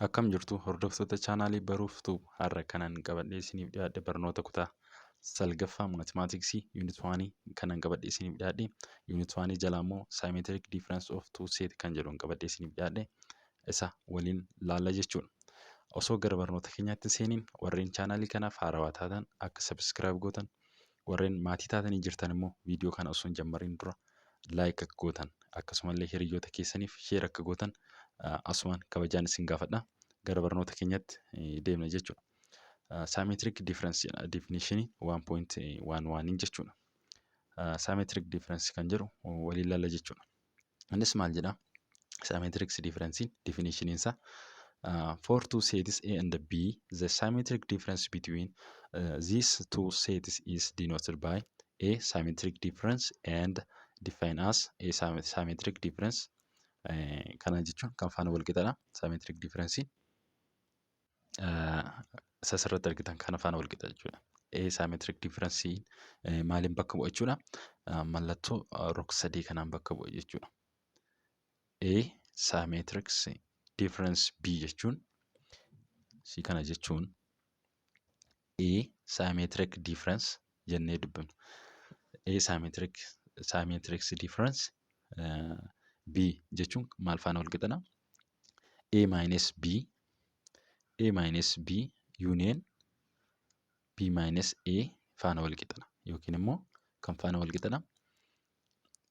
Akkam jirtu hordoftoota chaanaalii Baruuf Tube, har'a kanan qabadhee isiniif dhiyaadhe barnoota kutaa salgaffaa mathematics unit 1 kanan qabadhee isiniif dhiyaadhe, unit 1 jalaa immoo symmetric difference of two set kan jedhu qabadhee isiniif dhiyaadhe isa waliin laalla jechuudha. Osoo gara barnoota keenyaatti seeniin, warreen chaanaalii kanaaf haarawaa taatan akka subscribe gootan, warreen maatii taatanii jirtan immoo viidiyoo kana osoo hin jammariin dura like akka gootan, akkasumallee hiriyoota keessaniif share akka gootan asumaan kabajaan isin gaafadha. Gara barnoota keenyatti deemna jechuudha. Symmetric difference jedha, definition 1.11 jechuudha. Symmetric difference kan jedhu waliin ilaalla jechuudha. Innis maal jedha? Symmetric difference definition isaa, for two sets A and B, the symmetric difference between these two sets is denoted by A symmetric difference and defined as A symmetric difference. Kana jechuun kan faana wal qixadha. Symmetric difference isa asirratti argitan kana faana wal qixa jechuudha. A symmetric difference maaliin bakka bu'a jechuudha? Mallattoo rog-sadee kanaan bakka bu'a jechuudha. A symmetric difference B jechuun, si kana jechuun A symmetric difference jennee dubbifna. A symmetric difference B jechuun maal faana wal qixadha? A minus B, A minus B union B minus A faana wal qixadha. Yookiin immoo kan faana wal qixadha?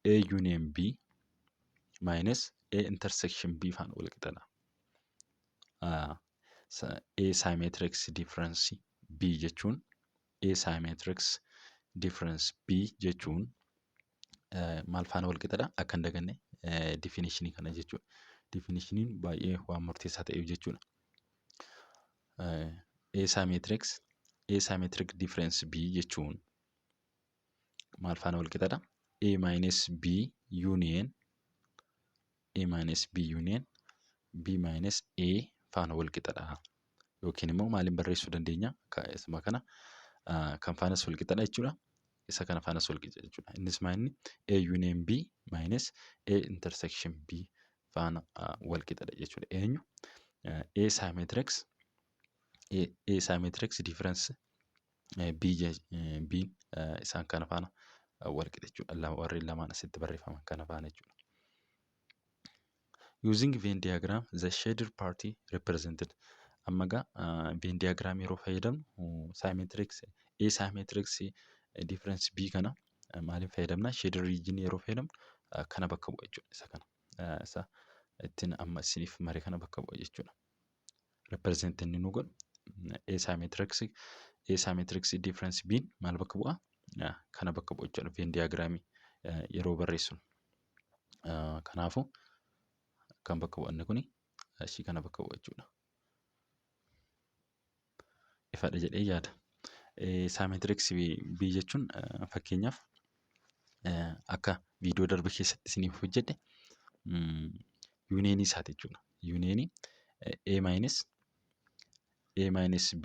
A union B minus A intersection B faana wal qixadha. A symmetric difference B jechuun, A symmetric difference B jechuun maal faana wal qixadha? Akka hin daganne definitionii kana jechuudha. Definitioniin baay'ee waan murteessaa ta'eef jechuudha. A symmetric difference B jechuun maal faana wal qixadha? A minus B union, A minus B union B minus A faana wal qixadha. Yookiin immoo maaliin barreessuu dandeenya? Isuma kana kan faanas wal qixadha jechuudha. Isa kana faanas wal qixa jechuudha. Innis maal inni? A union B minus A intersection B faana wal qixadha jechuudha. Eenyu? A symmetric difference B, B isaan kana faana wal qixa jechuudha. Warreen lamaan asitti barreeffaman kana faana jechuudha. Using Venn diagram, the shaded part represented. Amma egaa Venn diagram yeroo fayyadamnu symmetric A symmetric difference B kana maaliin fayyadamna? Shaded region yeroo fayyadamnu kana bakka bu'a jechuudha. Isa kana. Isa ittiin amma isiniif mare kana bakka bu'a jechuudha. Represent inni nu godhu A symmetric difference B maal bakka bu'a? Kana bakka bu'a jechuudha. Venn diagramii yeroo barreessinu. Kanaafuu kan bakka bu'anne kuni ishii kana bakka bu'a jechuudha. Ifadha jedhee yaada. Symmetric B jechuun, fakkeenyaaf, akka viidiyoo darbe keessatti isiniif hojjedhe unionii isaati jechuudha. Unionii A minus B,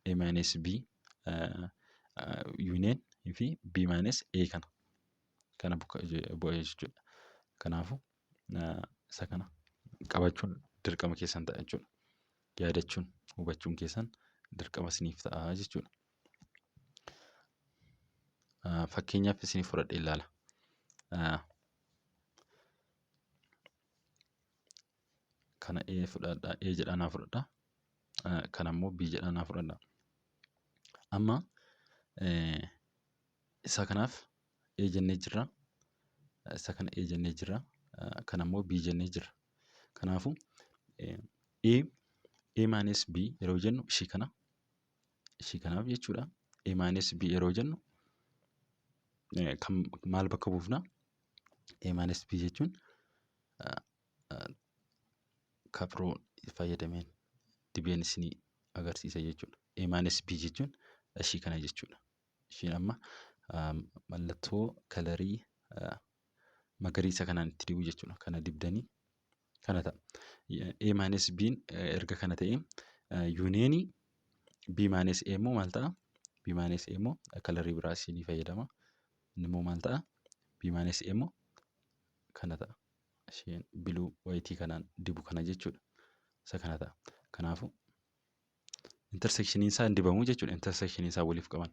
A minus B union fi B minus A kana bakka bu'a jechuudha. Kanaafuu isa kana qabachuun dirqama keessan ta'a jechuudha. Yaadachuun, hubachuun keessan dirqama isiniif ta'a jechuudha. Fakkeenyaaf isiniif fudhadhee ilaala. Kana A fudhadhaa, A jedhaa naa fudhadhaa. Kana immoo B jedhaa naa fudhadhaa. Amma isa kanaaf A jennee jirra. Isa kana A jennee jirra. Kana immoo B jennee jirra. Kanaafuu A minus B yeroo jennu ishii kana, ishii kanaaf jechuudha. A minus B yeroo jennu kan maal bakka buufna? A minus B jechuun kabroo fayyadameen dibeen isinii agarsiisa jechuudha. A minus B jechuun ishii kana jechuudha. Ishiin amma mallattoo colorii magariisa kanaan itti dibu jechuudha. Kana dibdanii kana ta'a. A minus B erga kana ta'e, unionii B minus A immoo maal ta'a? B minus A immoo colorii biraa isinii fayyadama. Inni immoo maal ta'a? B minus A immoo kana ta'a. Isheen blue wayitii kanaan dibu kana jechuudha. Isa kana ta'a. Kanaafuu intersectioniin isaa hin dibamu jechuudha. Intersectioniin isaa waliif qaban.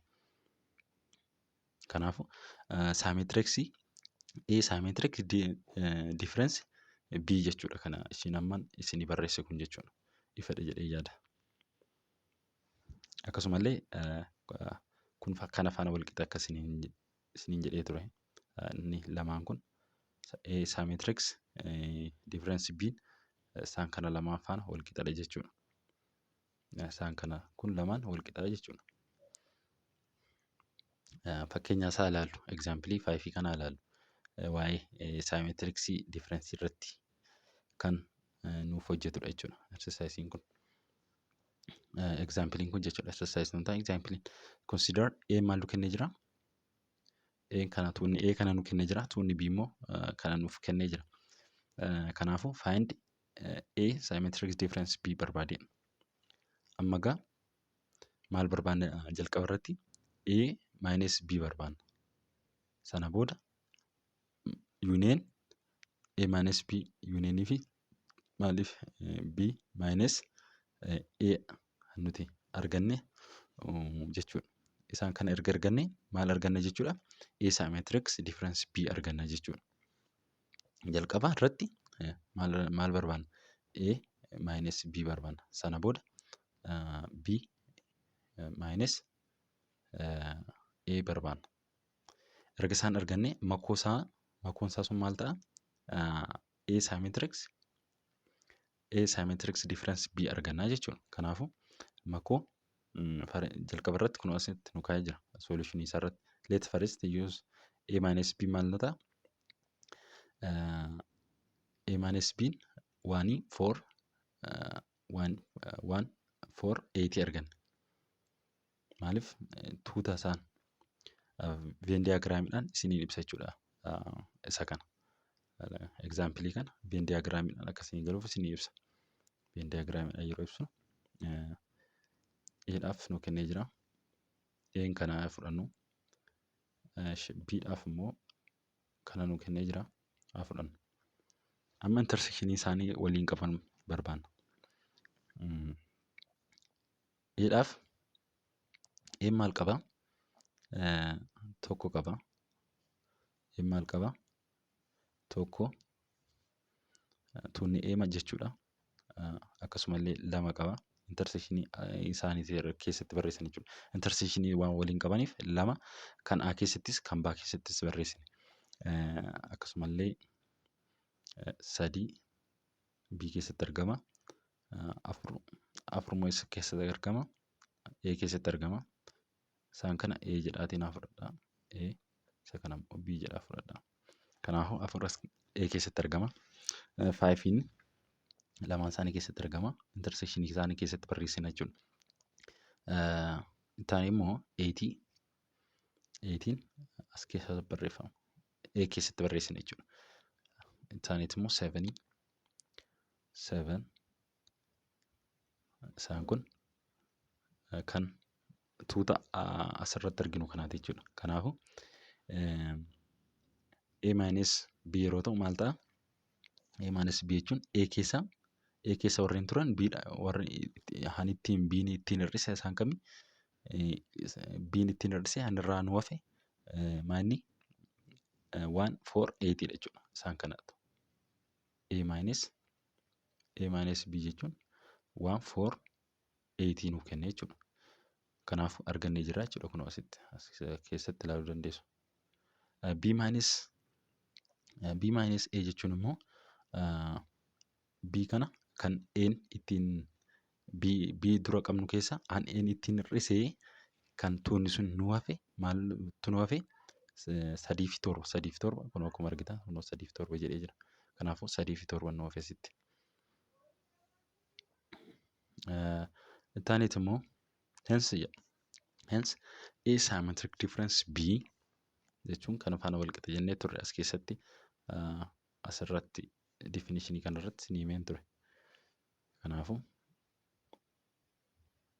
Kanaafuu symmetric A symmetric difference B jechuudha. Kana ishiin amman isinii barreesse kun jechuudha. Ifadha jedhee yaada. Akkasumallee kun kana faana wal qixa akka isiniin jedhee ture. Inni lamaan kun A symmetric difference B isaan kana lamaan faana wal qixadha jechuudha. Isaan kana kun lamaan wal qixadha jechuudha. Fakkeenya isaa ilaallu. Example five kana ilaallu. Waa'ee symmetric difference irratti kan nuuf hojjetudha jechuudha. Exerciseiin kun. Exampleiin kun jechuudha. Exercise ta'e exampleiin. Consider A maal nu kennee jira? A kana, tuunni A kana nu kennee jira. Tuunni B immoo kana nuuf kennee jira. Kanaafuu find A symmetric difference B barbaade. Amma gaa maal barbaanna? Jalqaba irratti A minus B barbaanna. Sana booda union A minus B unionii fi maaliif B minus A nuti arganne jechuudha. Isaan kana erga arganne maal arganna jechuudha? A symmetric difference B arganna jechuudha. Jalqaba irratti maal barbaanna? A minus B barbaanna. Sana booda B minus A barbaanna. Erga isaan arganne makoon isaa sun maal ta'a? A symmetric difference B argannaa jechuudha. Kanaafuu makoo jalqaba irratti kun asitti nu kaa'ee jira. Solution isaa irratti. Let first use A minus B maal ta'a? A minus B one four one one four eight arganna. Maaliif tuuta isaan Venn diagramiidhaan isiniin ibsa jechuudha isa kana. Example kana Venn diagramiidhaan akka isinii galuuf isinii ibsa. Venn diagramiidhaan yeroo ibsu A'dhaaf nu kennee jira. A'n kana fudhannu. B'dhaaf immoo kana nu kennee jira. Haa fudhannu. Amma intersection isaanii waliin qaban barbaanna. A'dhaaf A'n maal qabaa? Tokko qaba. A'n maal qabaa? Tokko, tuunni A jechuudha. Akkasumallee lama qaba. Intersection isaanii keessatti barreessan jechuudha. Intersection waan waliin qabaniif lama kan A keessattis kan B keessattis barreessine. Akkasumallee sadii B keessatti argama. Afur, afur immoo eessa keessatti argama? A keessatti argama. Isaan kana A jedhaatii naa fudhadhaa. A, isa kana immoo B jedhaa fudhadhaa. Kanaafuu afur as A keessatti argama. Fiveiin lamaan isaanii keessatti argama. Intersection isaanii keessatti barreessina jechuudha. Itti immoo eight, eightiin as keessatti barreeffama. A keessatti barreessina jechuudha. Itti immoo seven, seven, isaan kun kan tuuta asirratti arginu kanaati jechuudha. Kanaafuu A minus B yeroo ta'u maal ta'a? A minus B jechuun A keessa warreen turan B dha, warri han ittiin B'n ittiin hir'ise isaan kami? B'n ittiin hir'ise han irraa nu hafe maanni one four eight dha jechuudha. Isaan kanatu. A minus B jechuun one four eight nuuf kenne jechuudha. Kanaafuu argannee jirra jechuudha, kunoo asitti as keessatti ilaaluu dandeessu. B minus A jechuun immoo B kana kan A'n ittiin B dura qabnu keessa an A'n ittiin hir'isee kan tuunni sun nu hafe maaltu nu hafe? Sadii fi torba, sadii fi torba, kunoo akkuma argitan kunoo sadii fi torba jedhee jira. Kanaafuu sadii fi torba nu hafe asitti. Itti aaneet immoo hence jedha. Hence A symmetric difference B jechuun kana faana wal qixa jennee turre, as keessatti asirratti definitionii kanarratti ni himeen ture. Kanaafuu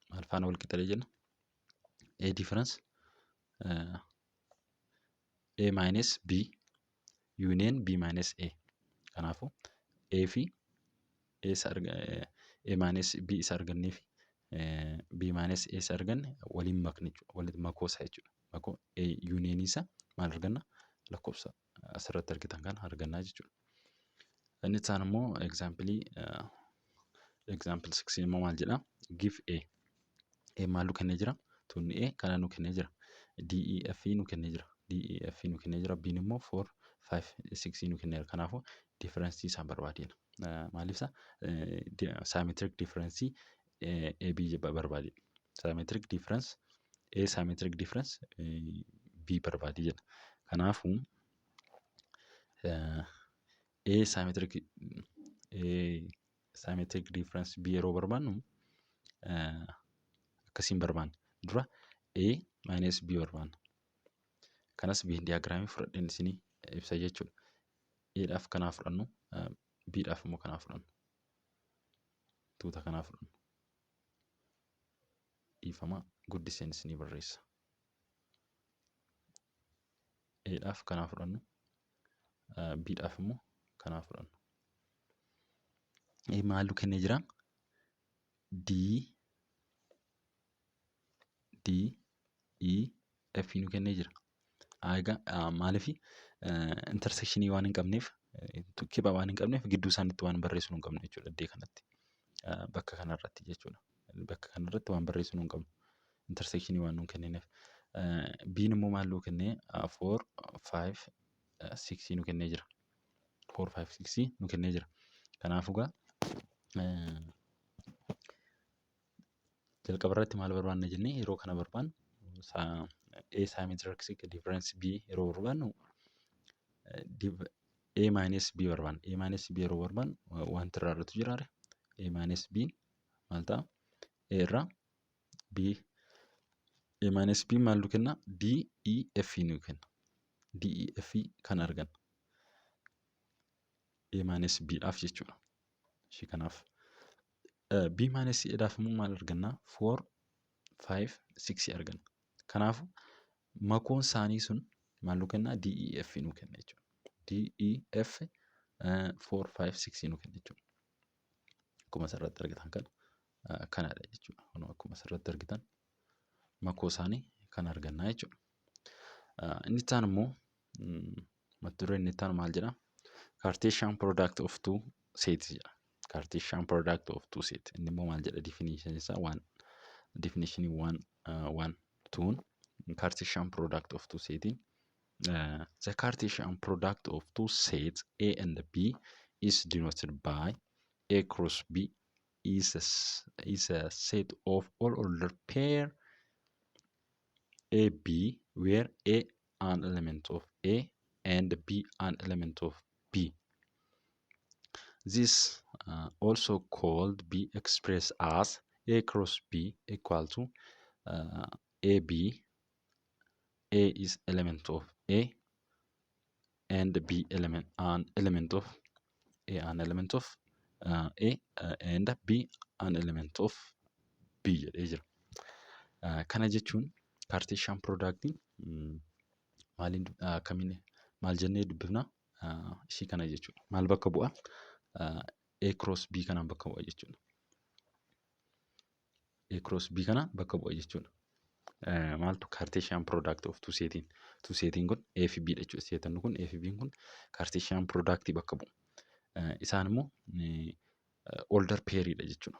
maal faana wal qixadha jenna? A difference A minus B union B minus A. Kanaafuu A fi A minus B isa argannee fi B minus A isa arganne waliin makne jechuudha. Walitti makoo isaa jechuudha. Makoo A union isaa maal arganna? Lakkoofsa asirratti argitan kana argannaa jechuudha. Inni itti aanu immoo example example 6 immoo maal jedha? Give A. A maal nu kennee jira? Tunni A kana nu kennee jira. D E F nu kennee jira. D E F nu kennee jira. B immoo 4 5 6 nu kennee jira. Kanaafuu difference isaan barbaadina. Maaliif isa symmetric difference A B barbaadina. Symmetric difference A symmetric difference B barbaadi jedha. Kanaafuu A symmetric difference B yeroo barbaannu akkasiin barbaanna. Dura A minus B barbaanna. Kanas Venn diagramii fudhadheen isinii ibsa jechuudha. A dhaaf kanaa fudhannu, B dhaaf immoo kanaa fudhannu. Tuuta kanaa fudhannu. Dhiifama, guddiseen isinii barreessa. A dhaaf kanaa fudhannu, B dhaaf immoo kanaa fudhannu. A maal nu kennee jira? D D E F nu kennee jira. Egaa maaliif intersectionii waan hin qabneef, kibba waan hin qabneef, gidduu isaaniitti waan barreessuu hin qabnu jechuudha iddoo kanatti. Bakka kanarratti jechuudha. Bakka kanarratti waan barreessuu hin qabnu. Intersectionii waan nuun kennineef. B'n immoo maal nuu kennee? 4 5 6 nu kennee jira. 4 5 6 nu kennee jira. Kanaafuu egaa jalqaba irratti maal barbaanna jennee, yeroo kana barbaannu, A symmetric difference B yeroo barbaannu A minus B barbaanna. A minus B yeroo barbaannu wanti irraa irratti jiraare A minus B maal ta'a? A irraa B, A minus B maal nu kenna? D E F nu kenna. D E F kan arganna. A minus B dhaaf jechuudha. Ishii kanaaf. B minus C dhaaf immoo maal arganna? 4 5 6 arganna. Kanaafuu makoon isaanii sun maal nu kenna? D E F nu kenna jechuudha. D E F 4 5 6 nu kenna jechuudha. Akkuma asirratti argitan kana kanadha jechuudha. Kunoo akkuma asirratti argitan makoo isaanii kan argannaa jechuudha. Inni itti aanu immoo, mata dureen inni itti aanu maal jedhaa? Cartesian product of two sets jedha. Cartesian product of two sets. Inni immoo maal jedha? Definition isaa waan definition one one twon Cartesian product of two setiin, the Cartesian product of two sets A and B is denoted by A cross B is a set of all ordered pair A B, where A an element of A and B an element of B. This also called be expressed as A cross B equal to AB. A is element of A and B element an element of A, an element of A and B an element of B jedhee jira. Kana jechuun Cartesian productiin maaliin, akkamiin, maal jennee dubbifna ishii kana jechuudha. Maal bakka bu'a? A cross B kanaan bakka bu'a jechuudha. A cross B kana bakka bu'a jechuudha. Maaltu? Cartesian product of two setiin. Two setiin kun A fi B dha jechuudha. Seetonni kun A fi B kun Cartesian product bakka bu'u. Isaan immoo order pairiidha jechuudha.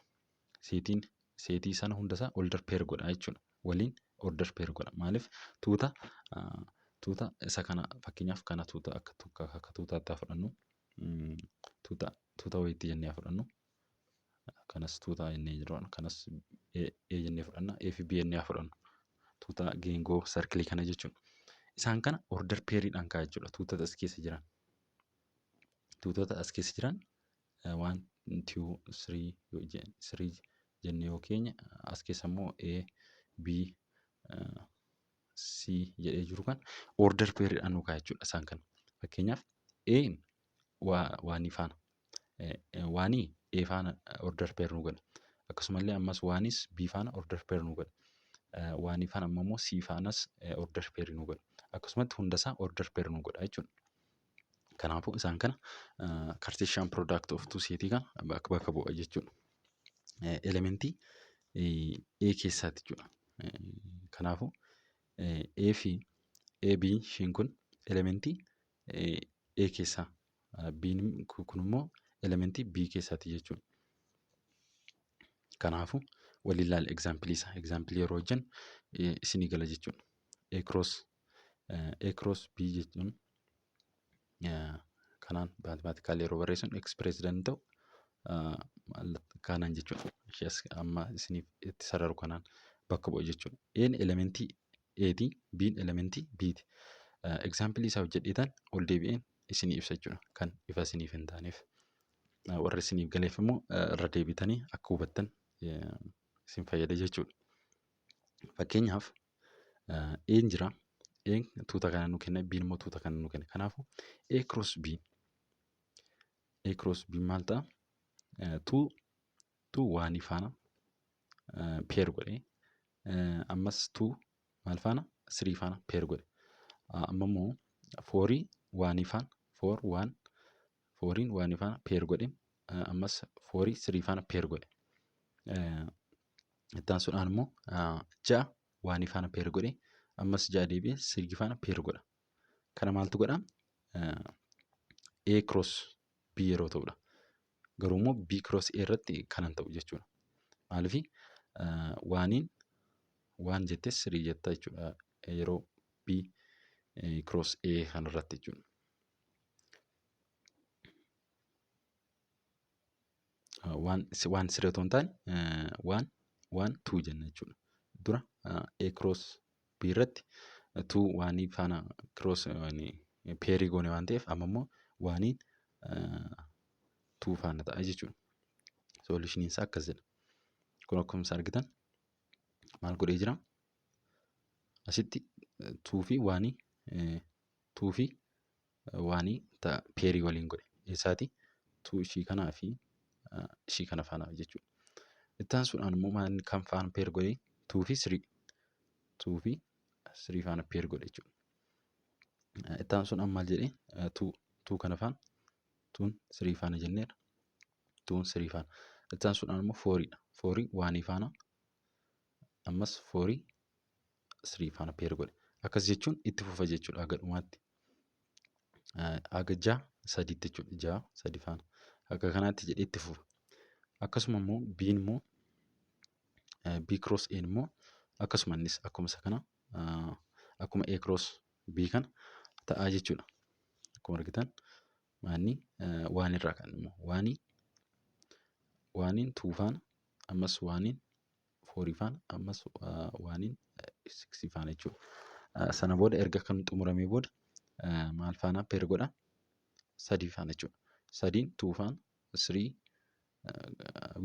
Setiin setii sana hundasaa order pair godha jechuudha. Waliin order pair godha. Maaliif? Tuuta isa kana, fakkeenyaaf kana tuuta akka tuutaatti haa fudhannu. Tuuta wayiitti jennee haa fudhannu. Kanas tuuta jennee jirra. Kanas A jennee fudhanna. A fi B jennee haa fudhannu. Tuuta geengoo circleii kana jechuudha. Isaan kana order pairiidhaan kaa'a jechuudha. Tuutota as keessa jiran. Tuutota as keessa jiran one, two, three jennee yoo keenye, as keessa immoo A, B, C jedhee jiru kan order pairiidhaan nu kaa'a jechuudha isaan kana. Fakkeenyaaf A oneii faana, oneii A faana order pair nu godha. Akkasumallee ammas oneis B faana order pair nu godha. Oneii faana amma immoo C faanas order pair nu godha. Akkasumatti hundasaa order pair nu godha jechuudha. Kanaafuu isaan kana Cartesian product of two setii kana bakka bu'a jechuudha. Elementii A keessaati jechuudha. Kanaafuu A fi AB ishiin kun elementii A keessaa, B'n kun immoo elementii B keessaati jechuudha. Kanaafuu waliin ilaalla example isaa. Example yeroo hojjennu isinii gala jechuudha. A cross B jechuun kanaan mathematical yeroo barreessinu express danda'u kanaan jechuudha. Ishee as amma isiniif itti sararu kanaan bakka bu'a jechuudha. A'n elementii A'ti, B'n elementii B'ti. Example isaa hojjedheetaan ol deebi'een isinii ibsa jechuudha. Kan ifa isiniif hin taaneef. Warra isiniif galeef immoo irra deebitanii akka hubattan isin fayyada jechuudha. Fakkeenyaaf A'n jira. A'n tuuta kana nu kenna, B'n immoo tuuta kana nu kenna. Kanaafuu A cross B, A cross B maal ta'a? Two two one faana pair godhee, ammas two maal faana? Three faana pair godhe. Amma immoo four one faana, four one, fouriin one faana pair godhe, ammas four three faana pair godhe. Itti aansuudhaan immoo 6 one faana pair godhe, ammas 6 deebi'ee three faana pair godha. Kana maaltu godha? A cross B yeroo ta'udha. Garuu immoo B cross A irratti kanan ta'u jechuudha. Maaliif? Oneiin one jettee three jetta jechuudha yeroo B cross A kanarratti jechuudha. One one three otoo hin taane one one two jenna jechuudha. Dura A cross B irratti two one faana cross pair goone waan ta'eef, amma immoo oneiin two faana ta'a jechuudha. Solutioniin isaa akkas jedha. Kun akkuma isin argitan maal godhee jira? Asitti two fi one, two fi one pair waliin godhe. Eessaati? Two ishii kanaa fi ishii kana faana jechuudha. Itti aansuudhaan immoo maal kan faana pair godhee? Two fi three. Two fi three faana pair godhe jechuudha. Itti aansuudhaan maal jedhee? Two, two kana faana, twon three faana jenneera. Twon three faana. Itti aansuudhaan immoo fouriidha. Four one faana, ammas four three faana pair godhe. Akkas jechuun itti fufa jechuudha haga dhumaatti. Haga 6 sadiitti jechuudha. 6 sadi faana. Akka kanaatti jedhee itti fufa. Akkasuma immoo B'n immoo, B cross A immoo akkasuma, innis akkuma isa kana, akkuma A cross B kana ta'aa jechuudha. Akkuma argitan maanni one irraa kan immoo one, oneiin two faana, ammas oneiin four faana, ammas oneiin six faana jechuudha. Sana booda erga kan xumuramee booda maal faana pair godha? Sadii faana jechuudha. Sadiin two faana, three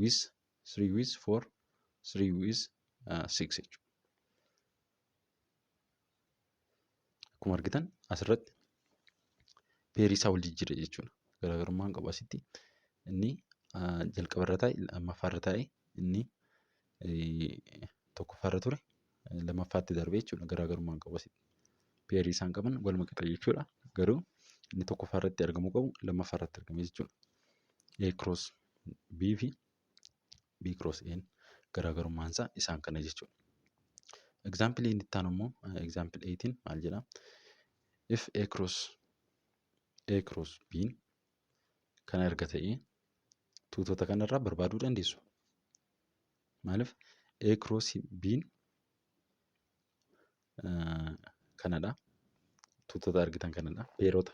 with three, with four, three with six jechuudha. Akkuma argitan asirratti pair isaa wal jijjiire jechuudha. Garaagarummaan qabu asitti inni jalqabarra taa'e lammaffaarra taa'e, inni tokkoffaarra ture lammaffaatti darbe jechuudha. Garaagarummaan qabu asitti. Pair isaan qaban waluma qixa jechuudha. Garuu inni tokkoffaarratti argamuu qabu lammaffaarratti argame jechuudha. A cross B fi B cross A garaagarummaan isaa isaan kana jechuudha. Example inni itti aanu immoo example 18 maal jedha? If A cross B kana erga ta'ee, tuutota kanarraa barbaaduu dandeessu. Maaliif? A cross B kanadha. Tuutota argitan kanadha. Pairota,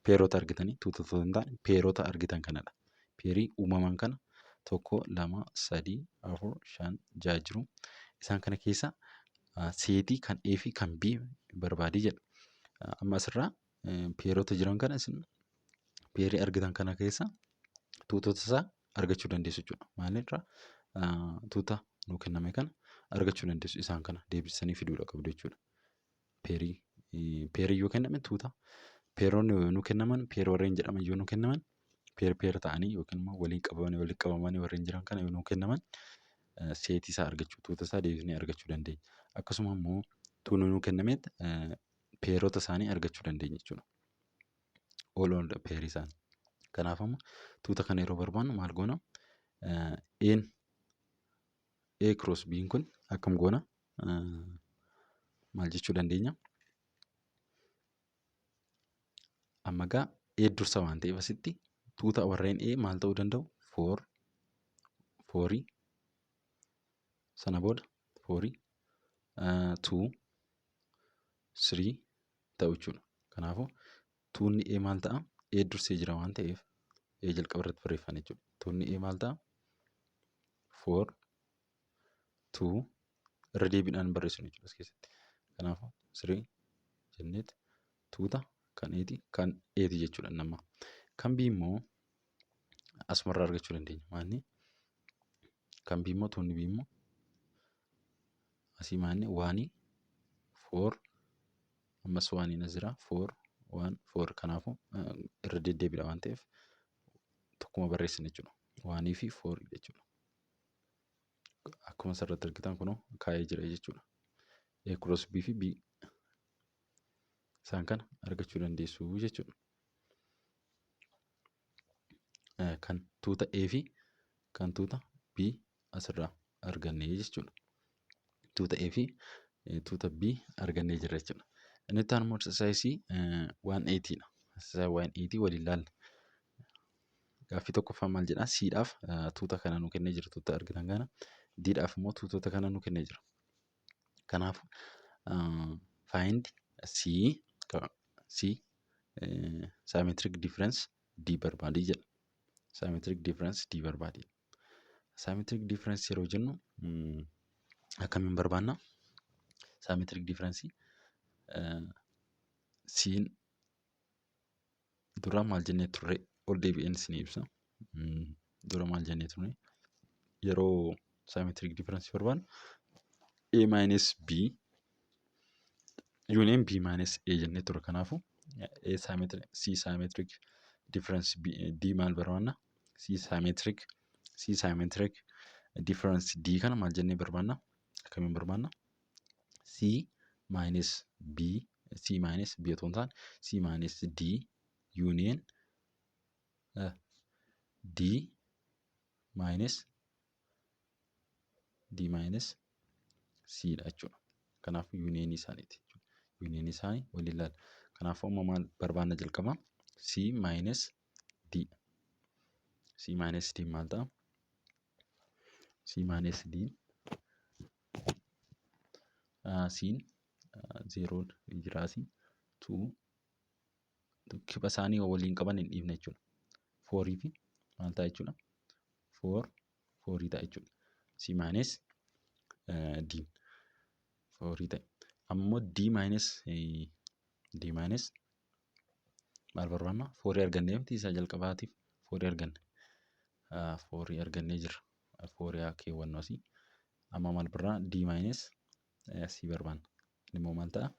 pairota argitanii, tuutota hin taane, pairota argitan kanadha. Pair uumaman kana tokko, lama, sadii, afur, shan, ja'a jiru. Isaan kana keessa set kan A fi kan B barbaadii jedha. Amma asirraa pairota jiran kana, isin pair argitan kana keessa tuutota isaa argachuu dandeessu jechuudha. Maalirraa? Tuuta nuu kenname kana argachuu dandeessu. Isaan kana deebisanii fiduudha qabdu jechuudha. Pair yoo kenname, tuuta paironni yoo nuu kennaman, pair warreen jedhaman yoo nuu kennaman, pair pair ta'anii yookiin immoo waliin qabamanii, walitti qabamanii warreen jiran kana yoo nuu kennaman, set isaa argachuu, tuuta isaa deebisnee argachuu dandeenya. Akkasuma immoo tuunni nuu kennameet pairota isaanii argachuu dandeenya jechuudha. All pair isaanii. Kanaaf amma tuuta kana yeroo barbaannu maal goona? A'n A cross B kun akkam goona? Maal jechuu dandeenya? Amma egaa A dursa waan ta'eef asitti tuuta warreen A maal ta'uu danda'u? 4 4 sana booda 4 2 3 ta'u jechuudha. Kanaafuu tuunni A maal ta'a? A dursee jira waan ta'eef A jalqaba irratti barreeffanna jechuudha. Tuunni A maal ta'a? 4 2 irra deebiidhaan barreessinu jechuudha as keessatti. Kanaafuu 3 jenneet tuuta kan A'ti kan A'ti jechuudha nama. Kan B immoo asumarraa argachuu dandeenya. Maanni kan B immoo tuunni B immoo asii maanni waanii 4 ammas waaniin as jira 4 1 4 kanaafuu irra deddeebiidha waan ta'eef tokkuma barreessina jechuudha. Waanii fi 4 jechuudha. Akkuma asirratti argitan kunoo kaa'ee jira jechuudha. A cross B fi B isaan kana argachuu dandeessu jechuudha. Kan tuuta A fi kan tuuta B asirraa arganne jechuudha. Tuuta A fi tuuta B argannee jirra jechuudha. Inni itti aanu immoo exercise 180 dha. Exercise 180 waliin ilaalla. Gaaffii tokkoffaa maal jedhaa? C dhaaf tuuta kana nu kennee jira tuuta argitan kana. D dhaaf immoo tuutota kana nu kennee jira. Kanaaf find C C symmetric difference D barbaadii jedha. Symmetric difference D barbaadii. Symmetric difference yeroo jennu akkamiin barbaanna? Symmetric difference C'n dura maal jennee turre ol deebi'een isinii ibsa. Dura maal jennee turre yeroo symmetric difference barbaannu A minus B union B minus A jennee turre. Kanaafuu A symmetric C symmetric difference B D maal barbaanna? C symmetric difference D kana maal jennee barbaanna? Akkamiin barbaanna? C minus B C minus B otoo hin taane C minus D union D minus D minus C dha jechuudha. Kanaafuu unionii isaaniiti jechuudha. Unionii isaanii waliin ilaalla. Kanaafuu amma maal barbaanna jalqaba? C minus D. C minus D maal ta'a? C minus D C'n zeeroon jira asii 2 kipha isaanii waliin qaban hin dhiifne jechuudha. Fourii fi maal ta'a jechuudha? Four fourii ta'a jechuudha. C minus D fourii ta'e. Ammoo D minus maal barbaanna? Fourii argannee miti isa jalqabaatiif fourii arganne. Fourii argannee jirra. Fourii haa keewwannu asii. Amma maal barbaanna? D minus C barbaanna. Inni immoo maal ta'a?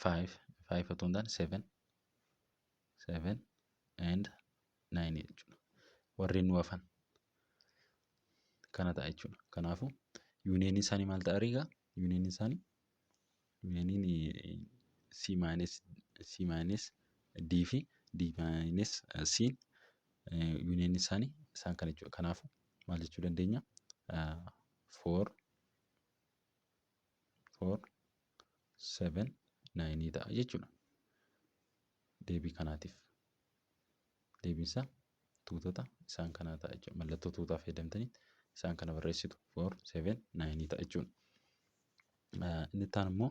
Five five otoo hin taane seven seven and nine jechuudha. Warreen nu hafan kana ta'a jechuudha. Kanaafuu unioniin isaanii maal ta'a egaa? Unioniin isaanii unioniin C minus D fi D minus C unioniin isaanii isaan kana jechuudha. Kanaafuu maal jechuu dandeenya? Four four seven nine ta'a jechuudha. Deebii kanaatiif. Deebiin isaa tuutota isaan kanaa ta'a jechuudha. Mallattoo tuutaa fayyadamtanii isaan kana barreessitu. Four seven nine ta'a jechuudha. Inni itti aanu immoo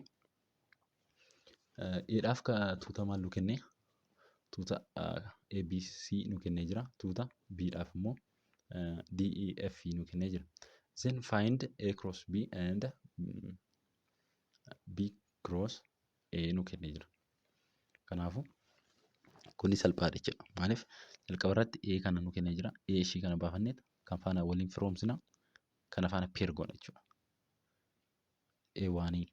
A'dhaaf tuuta maal nu kennee? Tuuta ABC nu kennee jira. Tuuta B'dhaaf immoo D, E, F nu kennee jira. Then find A cross B and B cross A nu kennee jira. Kanaafuu kuni salphaadha jechuudha. Maaliif jalqaba irratti A kana nu kennee jira. A ishii kana baafanneet kan faana waliin firoomsina. Kana faana pair goona jechuudha. A waanii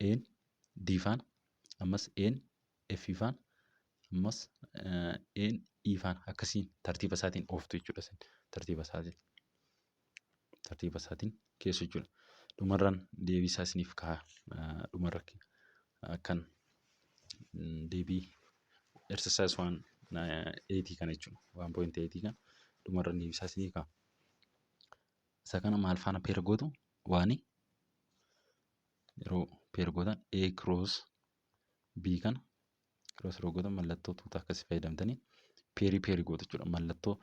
A'n D faana ammas A'n F faana ammas A'n E faana akkasiin tartiiba isaatiin ooftu jechuudha isin tartiiba isaatiin keessu jechuudha. Dhumarraan deebii isaa isiniif kaa'a. Dhumarra kan deebii Exercise 1.8 kana jechuudha. 1.8 kana dhumarra deebisaa isinii ka'a. Isa kana maal faana pair gootu? Waani yeroo pair gootan A cross B kana cross yeroo gootan mallattoo tuuta akkasii fayyadamtanii pairii pairii gootu jechuudha. Mallattoo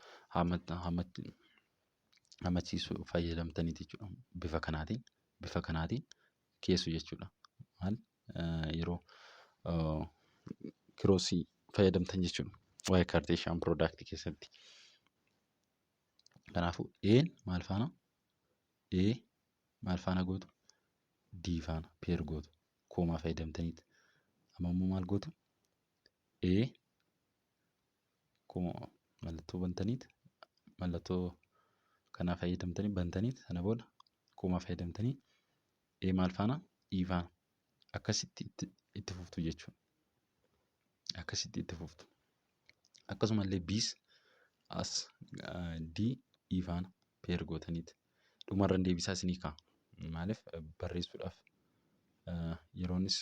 hammachiisu fayyadamtaniiti jechuudha. Bifa kanaatiin keessu jechuudha. Maal yeroo crossii fayyadamtan jechuudha. Waa'ee Cartesian product keessatti. Kanaafuu A'n maal faana? A maal faana gootu? D faana pair gootu. Comma fayyadamtaniiti. Amma immoo maal gootu? A comma mallattoo bantaniiti. Mallattoo kanaa fayyadamtanii bantaniiti, sana booda comma fayyadamtanii A maal faana? E faana. Akkasitti itti fuftu jechuudha. Akkasitti itti fuftu. Akkasumallee B's as D E faana pair gootaniiti. Dhumarran deebisaa isinii ka'a. Maaliif barreessuudhaaf yeroonis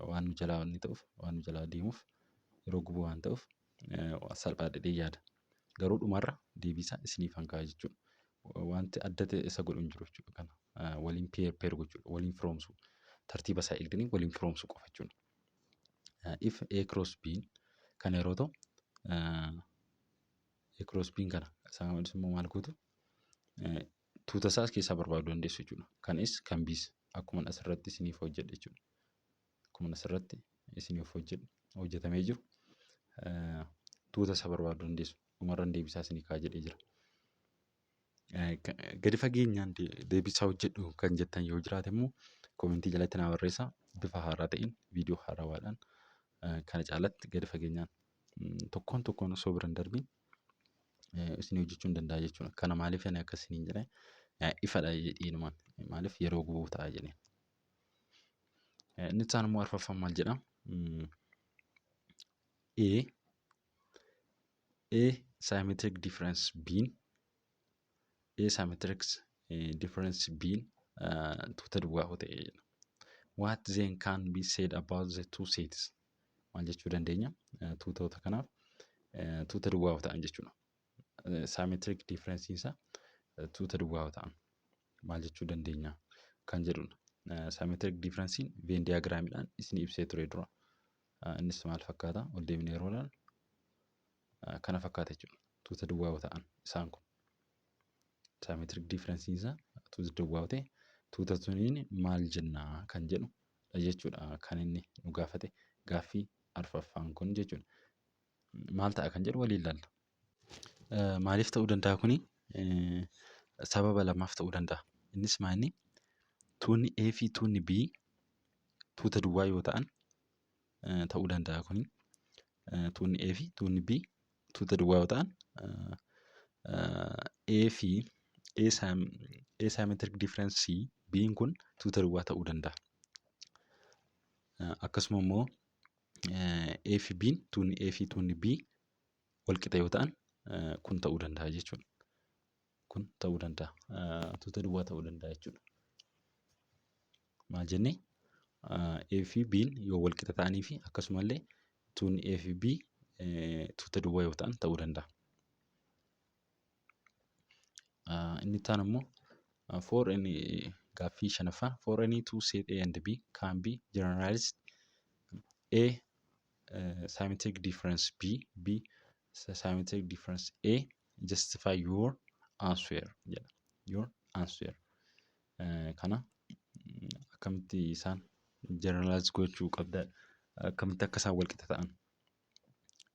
waan nu jalaa inni ta'uuf, waan nu jalaa deemuuf, yeroo gubuu waan ta'uuf salphaa jedhee yaada. Garuu dhumarra deebisaa isiniif kaa'a jechuudha. Wanti adda ta'e isa godhu hin jiru jechuudha kana. Waliin pair pair gochuudha. Waliin firoomsuu. Tartiiba isaa eegdanii waliin firoomsuu qofa jechuudha. If A cross B kana yeroo ta'u, A cross B kana isaan immoo maal gootu? Tuuta isaas keessaa barbaaduu dandeessu jechuudha. Kan A's kan B's akkuma asirratti isiniif hojjedhe jechuudha. Akkuma asirratti isiniif hojjedhe hojjetamee jiru tuuta isaa barbaaduu dandeessu. Dhumarran deebisaa isinii ka'a jedhee jira. Gadi fageenyaan deebisaa hojjedhu kan jettan yoo jiraate immoo commentii jalatti naa barreessaa. Bifa haaraa ta'een, viidiyoo haarawaadhaan kana caalatti gadi fageenyaan tokkoon tokkoon osoo bira hin darbiin isinii hojjechuu hin danda'a jechuudha. Kana maaliif ani akka isiniin jedhe ifadha jedheenumaan, maaliif yeroo gubuu ta'a jedhee. Inni itti aanu immoo arfaffaan maal jedhaa? A symmetric difference B, A symmetric difference B tuuta duwwaa yoo ta'e jedha. What then can be said about the two sets? Maal jechuu dandeenya? Tuutota kanaaf tuuta duwwaa yoo ta'an jechuudha. Symmetric difference isaa tuuta duwwaa yoo ta'an maal jechuu dandeenya kan jedhudha. Symmetric difference Venn diagramiidhaan isin ibsee ture dura. Innis maal fakkaata? Ol deemnee yeroo ilaallu kana fakkaata jechuudha. Tuuta duwwaa yoo ta'an isaan kun. Symmetric difference isaa tuuta duwwaa yoo ta'e, tuuta suniin maal jennaa kan jedhu jechuudha kan inni nu gaafate gaaffii arfaffaan kun jechuudha. Maal ta'a kan jedhu waliin ilaalla. Maaliif ta'uu danda'a kuni? Sababa lamaaf ta'uu danda'a. Innis maali? Tuunni A fi tuunni B tuuta duwwaa yoo ta'an ta'uu danda'a kuni. Tuunni A fi tuunni B tuuta duwwaa yoo ta'an, A fi A symmetric difference C B'n kun tuuta duwwaa ta'uu danda'a. Akkasuma immoo A fi B'n, tuunni A fi tuunni B wal qixa yoo ta'an kun ta'uu danda'a jechuudha. Kun ta'uu danda'a. Tuuta duwwaa ta'uu danda'a jechuudha. Maal jennee? A fi B'n yoo wal qixa ta'anii fi akkasumallee tuunni A fi B tuuta duwwaa yoo ta'an ta'uu danda'a. Inni itti aanu immoo for any, gaaffii shanaffaan, for any two set A and B can be generalized A symmetric difference B, B symmetric difference A, justify your answer jedha. Your answer. Kana akkamitti isaan generalize gochuu qabda, akkamitti akka isaan wal qixa ta'an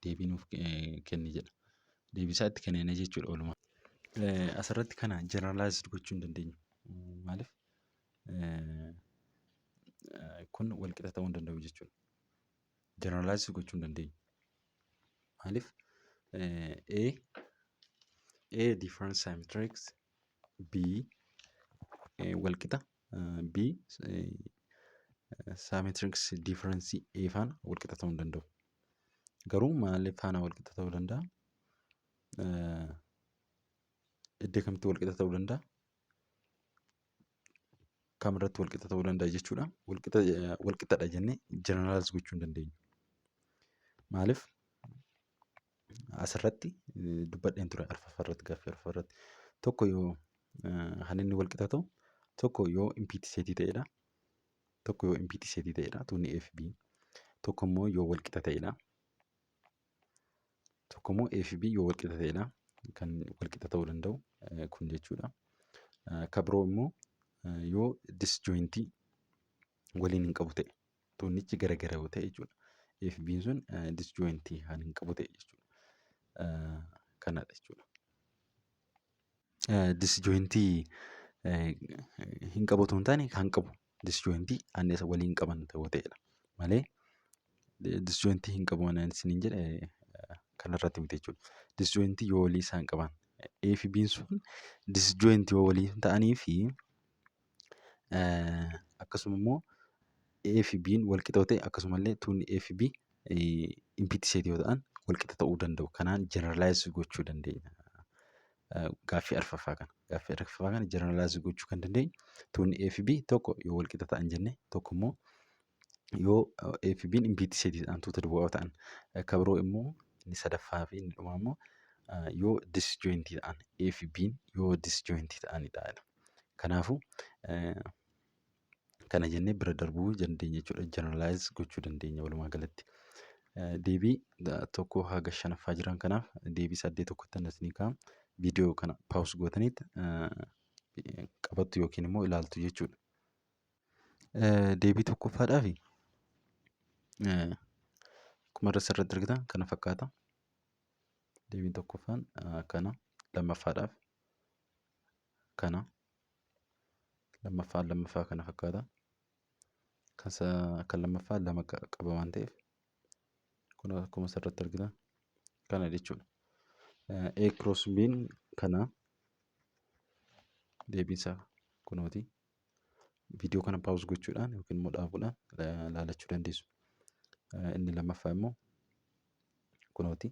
deebii nuuf kenni jedha. Deebii isaa itti kennina jechuudha walumaa. Asirratti kana generalize gochuu hin dandeenyu. Maaliif? Kun wal qixa ta'uu hin danda'u jechuudha. Generalize gochuu hin dandeenyu. Maaliif? A difference symmetric B wal qixa B symmetric difference A faana wal qixa ta'uu hin danda'u. Garuu maaliif faana wal qixa ta'uu danda'a? Iddoo kamitti wal qixa ta'uu danda'a? Kamirratti wal qixa ta'uu danda'a jechuudha. Wal qixadha jennee generalize gochuu hin dandeenyu. Maaliif asirratti dubbadheen ture arfaffaa irratti, gaaffii arfaffaa irratti. Tokko yoo kan inni wal qixa ta'u tokko yoo empty setii ta'edha. Tokko yoo empty setii ta'edha tuunni A fi B. Tokko immoo yoo wal qixa ta'edha. Tokko immoo A fi B yoo wal qixa ta'edha. Kan wal qixa ta'uu danda'u kun jechuudha. Kan biroo immoo yoo disjointii waliin hin qabu ta'e, tuunnichi garagara yoo ta'e jechuudha. A fi B'n sun disjointii kan hin qabu ta'e jechuudha. Kanadha jechuudha. Disjointii hin qabu otoo hin taane kan qabu disjointii anniisa waliin qaban yoo ta'edha malee disjointii hin qabu waan isiniin jedhe kanarratti miti jechuudha. Disjointii yoo walii isaan qaban, A fi B'n sun disjointii yoo walii ta'anii fi akkasuma immoo A fi B'n wal qixa yoo ta'e, akkasumallee tuunni A fi B empty set yoo ta'an wal qixa ta'uu danda'u. Kanaan generalize gochuu dandeenya. Gaaffii arfaffaa kana. Gaaffii arfaffaa kana generalize gochuu kan dandeenyu tuunni A fi B tokko yoo wal qixa ta'an jenne, tokko immoo yoo A fi B'n empty set ta'an, tuuta duwwaa ta'an, kan biroo immoo inni sadaffaa fi inni dhumaa immoo yoo disjointii ta'an, A fi B'n yoo disjointii ta'anidha. Kanaafuu kana jennee bira darbuu dandeenya jechuudha. Generalize gochuu dandeenya walumaa galatti. Deebii tokko haga shanaffaa jiran kanaaf deebii saddeet tokkotti isinii ka'a. Viidiyoo kana pause gootaniit qabattu yookiin immoo ilaaltu jechuudha. Deebii tokkoffaadhaaf akkuma asirratti argitan kana fakkaata. Deebiin tokkoffaan kana, lammaffaadhaaf kana, lammaffaan lammaffaa kana fakkaata. Kan lammaffaa lama qaba waan ta'eef kun akkuma asirratti argitan kana jechuudha. A cross B'n kana, deebiin isaa kunooti. Viidiyoo kana pause gochuudhaan yookiin immoo dhaabuudhaan ilaalachuu dandeessu. Inni lammaffaa immoo kunooti.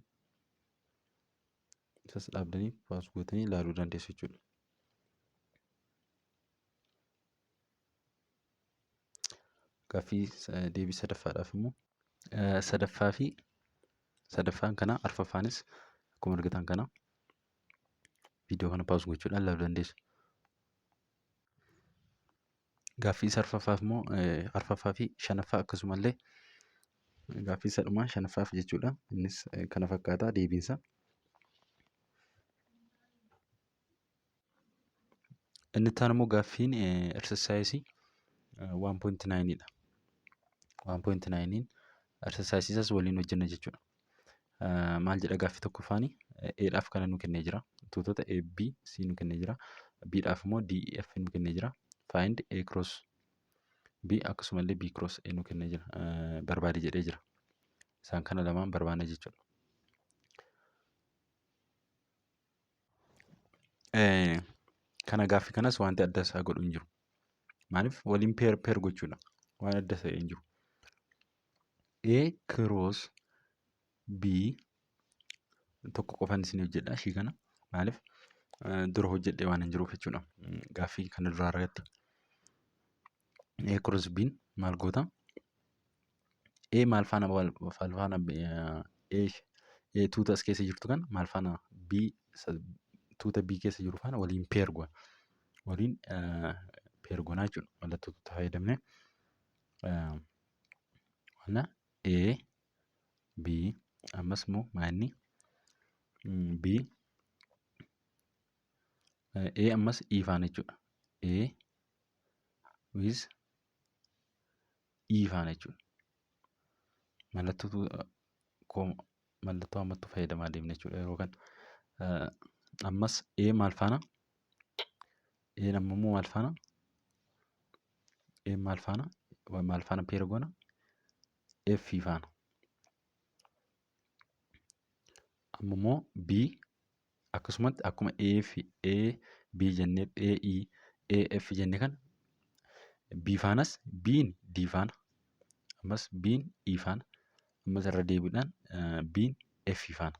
Isas dhaabdanii pause gootanii ilaaluu dandeessu jechuudha. Gaaffii deebii sadaffaadhaaf immoo sadaffaa fi sadaffaan kana, arfaffaanis akkuma argitan kana viidiyoo kana pause gochuudhaan ilaaluu dandeessu. Gaaffii isa arfaffaaf immoo arfaffaa fi shanaffaa, akkasumallee gaaffii isa dhumaa shanaffaaf jechuudha. Innis kana fakkaata deebiinsa. Inni itti aanu immoo gaaffiin exercise 1.9 dha. 1.9 exercise isaas waliin hojjenna jechuudha. Maal jedha? Gaaffii tokkoffaani A dhaaf kana nu kennee jira. Tuutota A, B, C nu kennee jira. B dhaaf immoo D, F nu kennee jira. Find A cross B akkasumallee B cross A nu kennee jira. Barbaadi jedhee jira. Isaan kana lamaan barbaanna jechuudha. Kana gaaffii kanas wanti adda isaa godhu hin jiru. Maaliif? Waliin pair pair gochuudha. Waan adda ta'e hin jiru. A cross B tokko qofan isin hojjedha ishii kana. Maaliif? Dura hojjedhee waan hin jiruuf jechuudha. Gaaffii kana duraa irratti. A cross B maal goota? A maal faana maal faana A A tuuta as keessa jirtu kan maal faana B tuuta B keessa jiru faana waliin pair goona. Waliin pair goonaa jechuudha. Mallattoo tuuta fayyadamnee kana A B ammas immoo maanni B A ammas E faana jechuudha. A with E faana jechuudha. Mallattoo mallattoo ammattuu fayyadamaa deemna jechuudha yeroo kana. Ammas A maal faana? A amma immoo maal faana? A maal faana? Maal faana pair goona? F faana. Amma immoo B akkasumatti akkuma A fi A B jennee A E A F jenne kana B faanas B'n D faana, ammas B'n E faana, ammas irra deebiidhaan B'n F faana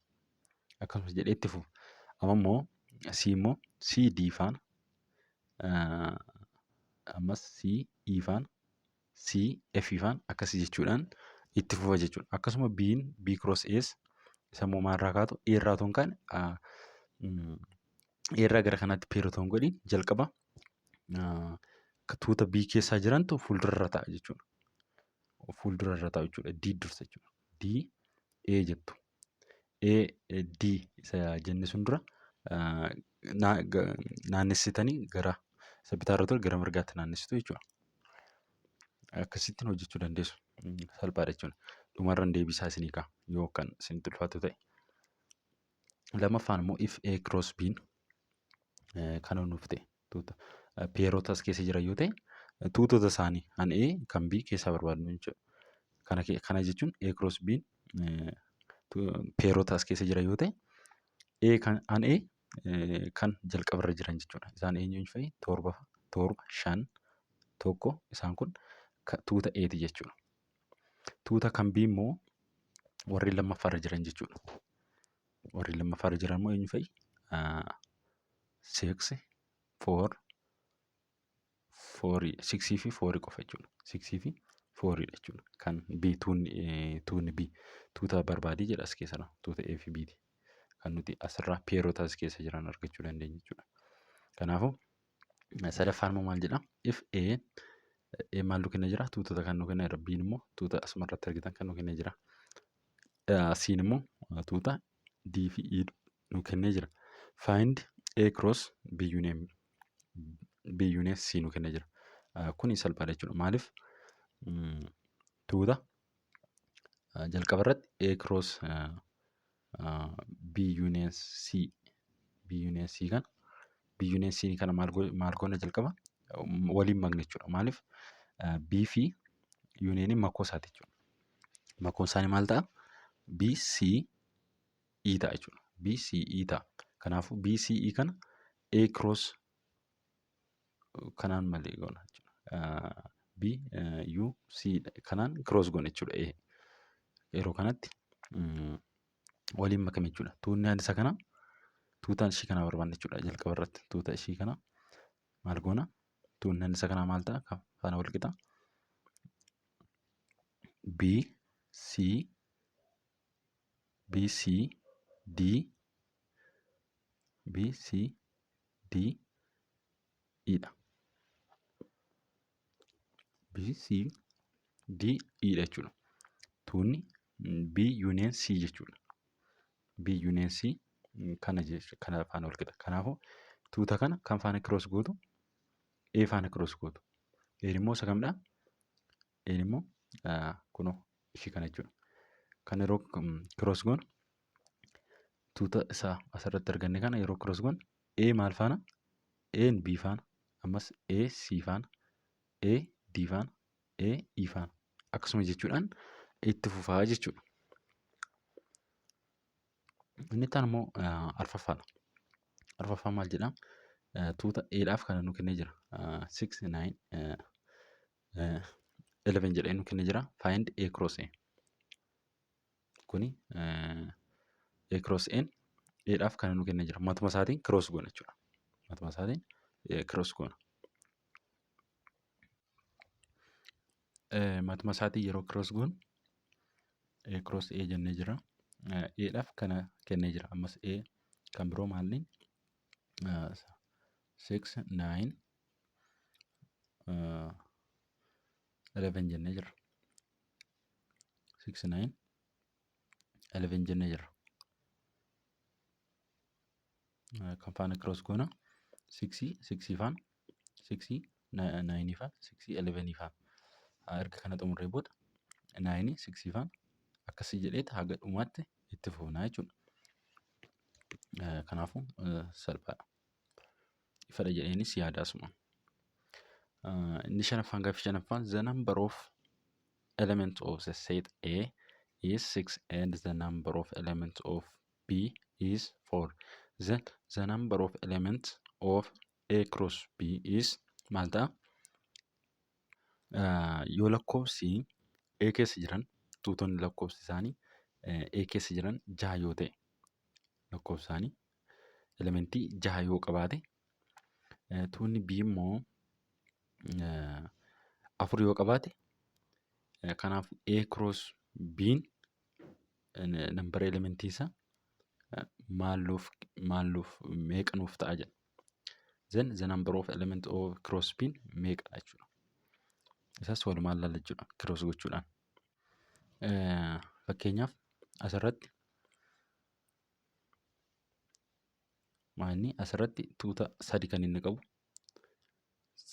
akkasumas jedhee itti fufa. Amma immoo C immoo C D faana, ammas C E faana, C F faana, akkasii jechuudhaan Itti fufa jechuudha. Akkasuma B'n B cross A's isa immoo maalirraa kaatu? A irraa otoo hin kaane, A irraa gara kanaatti pair otoo hin godhin, jalqaba tuuta B keessaa jirantu fuuldurarra ta'a jechuudha. Fuuldurarra ta'a jechuudha. D dursa jechuudha. D A jettu. A D isa jenne sun dura naannessitanii gara isa bitaarra ture gara mirgaatti naannessitu jechuudha. Akkasittiin hojjechuu dandeessu. Salphaadha jechuudha. Dhumarran deebisaa isinii ka'a yoo kan isinitti ulfaatu ta'e. Lammaffaan immoo if A cross B kan nuuf ta'e, tuuta pairota as keessa jiran yoo ta'e, tuutota isaanii kan A kan B keessaa barbaadnu jechuudha. Kana jechuun A cross B pairota as keessa jiran yoo ta'e, A kan an A kan jalqabarra jiran jechuudha. Isaan eenyuun fa'i? Torba, torba, shan, tokko, isaan kun tuuta A'ti jechuudha. Tuuta kan B immoo warri lammaffaarra jiran jechuudha. Warri lammaffaarra jiran immoo eenyu fa'i? Six, four, four, sixii fi fourii qofa jechuudha. Sixii fi fouriidha jechuudha. Kan B tuunni B tuuta barbaadii jedha as keessa, tuuta A fi B'ti. Kan nuti asirraa pairota as keessa jiran argachuu dandeenya jechuudha. Kanaafuu sadaffaan immoo maal jedha? If A maal nu kenna jira? Tuutota kan nu kenna jira. B'n immoo tuuta asuma irratti argitan kan nu kennee jira. C'n immoo tuuta D fi E nu kennee jira. Find A cross B union B union C nu kennee jira. Kuni salphaadha jechuudha. Maaliif? Tuuta jalqaba irratti A cross B union C, B union C kana, B union C kana maal goona? Jalqaba waliin makna jechuudha. Maaliif? B fi unioniin makoo isaati jechuudha. Makoon isaanii maal ta'a? B C E ta'a jechuudha. B C E ta'a. Kanaafuu B C E kana A cross kanaan malee goona jechuudha. B U C kanaan cross goona jechuudha. A yeroo kanatti waliin makame jechuudha. Tuunni isa kana, tuutaan ishii kana barbaanna jechuudha jalqaba irratti. Tuuta ishii kana maal goona? Tuunni isa kanaa maal ta'a? Faana wal qixa. B C B C D B C D E dha. B C D E dha jechuudha. Tuunni B union C jechuudha. B union C kana kana faana wal qixa. Kanaafuu tuuta kana kan faana cross gootu? A faana cross gootu. A immoo isa kamidha? A immoo kunoo ishii kana jechuudha. Kan yeroo cross goonu, tuuta isaa asirratti arganne kana yeroo cross goonu, A maal faana? A B faana, ammas A C faana, A D faana, A E faana, akkasuma jechuudhaan itti fufaa jechuudha. Inni itti aanu immoo arfaffaadha. Arfaffaan maal jedhaa? Tuuta A'dhaaf kana nu kennee jira. 6, 9, 11 jedhee nu kennee jira. Find A cross A. Kuni A cross A A'dhaaf kana nu kennee jira. Matuma isaatiin cross goona jechuudha. Matuma isaatiin cross goona. Matuma isaatiin yeroo cross goonu, A cross A jennee jira. A'dhaaf kana kennee jira. Ammas A kan biroo maalni? 6, 9, 11 jennee jira. 6, 9, 11 jennee jira. Kan faana cross goona. 6, 6 faana, 6, 9 faana, 6, 11 faana. Erga kana xumurree booda 9, 6 faana, akkasii jedheet haga dhumaatti itti fufnaa jechuudha. Kanaafuu salphaadha. Ifadha jedheenis yaada asuma. Inni shanaffaan, gaaffii shanaffaan, the number of elements of the set A is 6 and the number of elements of B is 4. Then the number of elements of A cross B is maal ta'a? Yoo lakkoofsi A keessa jiran, tuutonni lakkoofsi isaanii A keessa jiran jaha yoo ta'e, lakkoofsi isaanii elementii jaha yoo qabaate, tuunni B immoo afur yoo qabaate, kanaaf A cross B'n number elementii isaa maal nuuf maal nuuf meeqa nuuf ta'a jedha. Then the number of element of cross B meeqadha jechuudha. Isas walumaan ilaalla jechuudha cross gochuudhaan. Fakkeenyaaf asirratti maalni asirratti tuuta sadi kan inni qabu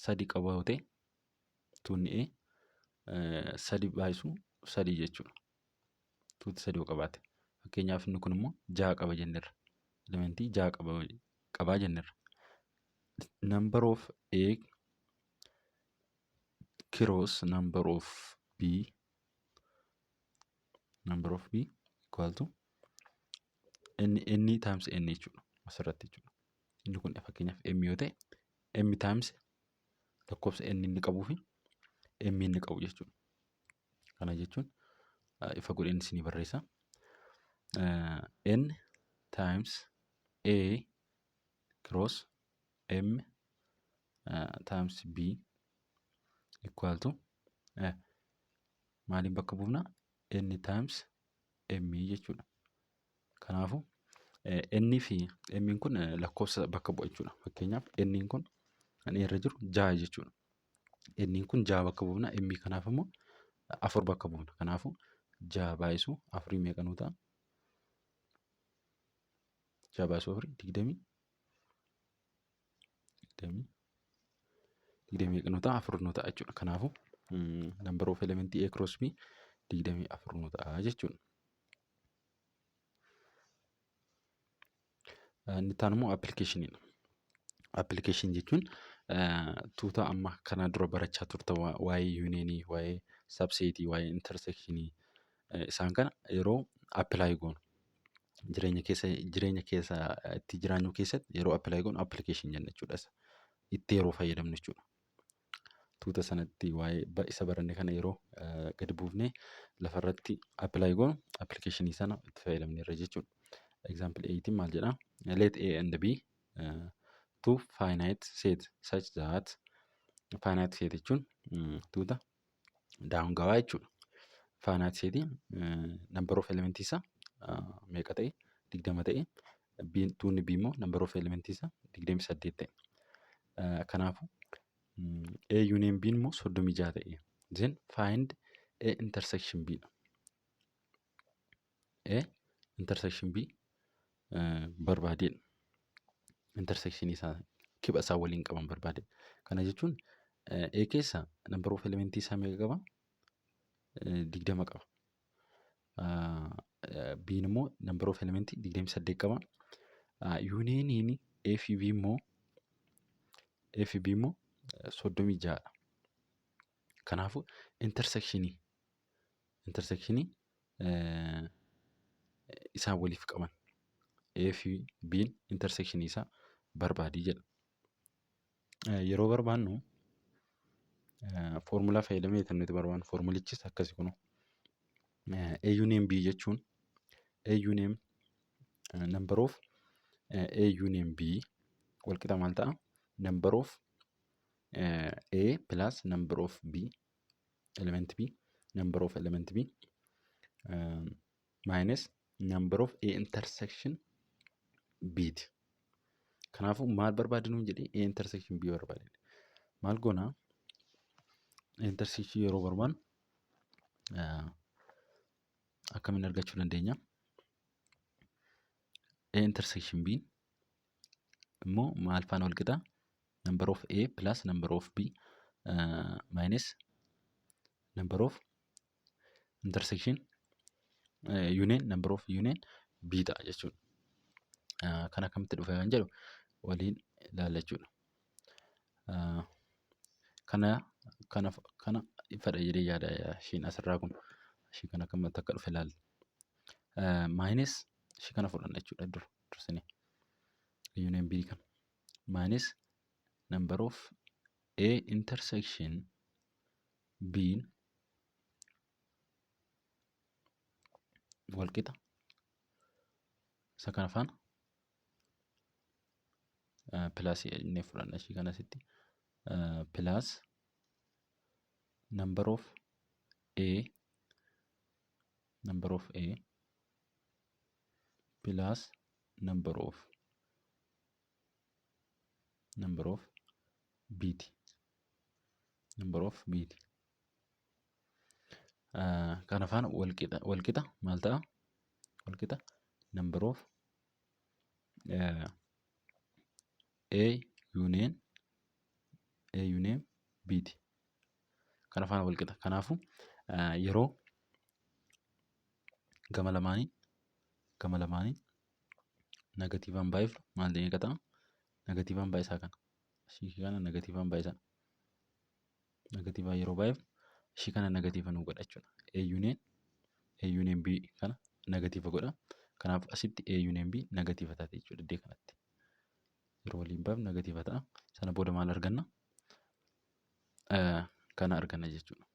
sadi qaba yoo ta'e tuunni A sadi baay'isu sadii jechuudha. Tuuta sadi yoo qabaate. Fakkeenyaaf inni kun immoo ja'a qaba jennerra. Elementii ja'a qaba qabaa jennerra. Number of A cross number of B, number of B equal to n n times n jechuudha asirratti jechuudha. Inni kun fakkeenyaaf m yoo ta'e m times lakkoofsa n inni qabuu fi m inni qabu jechuudha. Kana jechuun ifa godheen isinii barreessa. N times A cross M times B equal to maaliin bakka buufna? N times M jechuudha. Kanaafuu N fi M kun lakkoofsa bakka bu'a jechuudha. Fakkeenyaaf N kun kan irra jiru ja'a jechuudha. N kun ja'a bakka buufna. M kanaaf immoo afur bakka buufna. Kanaafuu ja'a baay'isuu afurii meeqa nuu ta'a? Ja'a baay'isuu afurii digdamii meeqa nuu ta'a? Afur nuu ta'a jechuudha. Kanaafuu number of elementii A cross B 24 nuu ta'a jechuudha. Inni itti aanu immoo appilikeeshiniidha. Appilikeeshinii jechuun tuuta amma kanaa dura barachaa turtan waa'ee yuuniyeenii, waa'ee sabseetii, waa'ee intarsekshinii isaan kana yeroo appilaay goonu jireenya keessa itti jiraannu keessatti yeroo appilaay goonu appilikeeshinii jenna jechuudha. Itti yeroo fayyadamnu jechuudha. Tuuta sanatti waa'ee isa baranne kana yeroo gadi buufnee lafarratti apply goonu appilikeeshinii sana itti fayyadamneerra jechuudha. Example 18 maal jedha? Let A and B two finite set such that, finite set jechuun tuuta daangawaa jechuudha. Finite set number of element isaa meeqa ta'e? 20 ta'e. Tuunni B immoo number of element isaa 28 ta'e. Kanaafuu A union B immoo 36 ta'e. Then find A intersection B dha. A intersection B barbaadedha. Intersection isaa kipha isaa waliin qaban barbaadedha. Kana jechuun A keessa number of elementii isaa meeqa qaba? 20 qaba. B immoo number of elementii 28 qaba. Unioniin A fi B immoo A fi B immoo 36dha. Kanaafuu intersectionii isaan waliif qaban A fi B'n intersectionii isaa barbaadii jedha. Yeroo barbaannu foormulaa fayyadamee kan nuti barbaannu, foormulichis akkasi kunoo. A union B jechuun A union number of A union B walqixa maal ta'a? Number of A plus number of B element B number of element B minus number of A intersection B ti. Kanaafuu maal barbaadi nuun jedhee? A intersection B barbaade. Maal goonaa? A intersection yeroo barbaannu akkamiin argachuu dandeenya? A intersection B immoo maal faana wal qixa? Number of A plus number of B minus number of intersection union number of union B ta'a jechuudha. Kan akkamitti dhufe kan jedhu waliin ilaalla jechuudha. Kana ifadha jedhee yaada ishiin asirraa kun, ishii kana akkamitti akka dhufe ilaalla. Minus ishii kana fudhanna jechuudha dura dursinee. Union B kana minus number of A intersection B walqixa isa kana faana plus jennee fudhanna ishii kana asitti plus number of A Number of A plus number of B ti. Number of B ti. Kana faana walqixa maal ta'a? Walqixa number of A union B ti. Kana faana walqixa. Kanaafuu yeroo gama lamaanii negatiivaan baay'ifnu maal ta'ee ta'a? Negatiivaan baay'isaa kana. Ishii kana negatiivaan baay'isaa. Negatiivaan yeroo baay'ifnu ishii kana negatiiva nuu godha jechuudha. A union B kana negatiiva godha. Kanaaf asitti A union B negatiiva taate jechuudha iddoo kanatti. Yeroo waliin baafnu negatiiva ta'a. Sana booda maal arganna? Kana arganna jechuudha.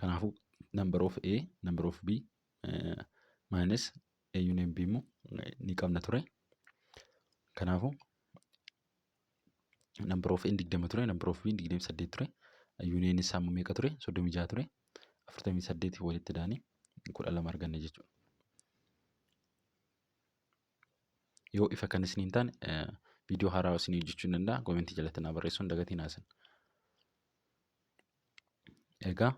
Kanaafuu number of A, number of B minus A union B immoo ni qabna ture. Kanaafuu number of A 20 ture, number of B 28 ture. Union isaa immoo meeqa ture? 36 ture. 48 walitti daanii 12 arganne jechuudha. Yoo ifa kan isin hin taane, viidiyoo haaraa isinii hojjechuu hin danda'a. Koomentii jalatti naa barreessuun dagatiin haasan. Egaa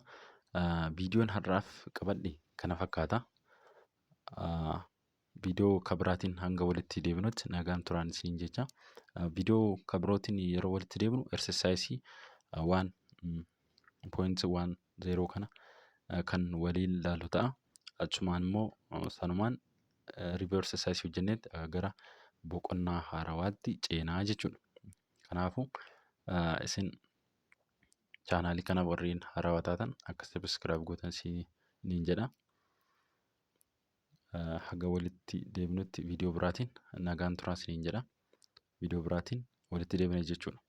viidiyoon har'aaf qabadhe kana fakkaata. Viidiyoo kabiraatiin hanga walitti deebinutti nagaan turaan isiniin jecha. Viidiyoo kabirootiin yeroo walitti deebinu exercise 1.10 kana kan waliin ilaallu ta'a. Achumaan immoo sanumaan review exercise hojjenneet gara boqonnaa haarawaatti ceenaa jechuudha. Kanaafuu isin chaanaalii kana warreen haarawaa taatan akka subscribe gootan isiniin jedha. Haga walitti deebinutti viidiyoo biraatiin nagaan turaa isiniin jedha. Viidiyoo biraatiin walitti deebina jechuudha.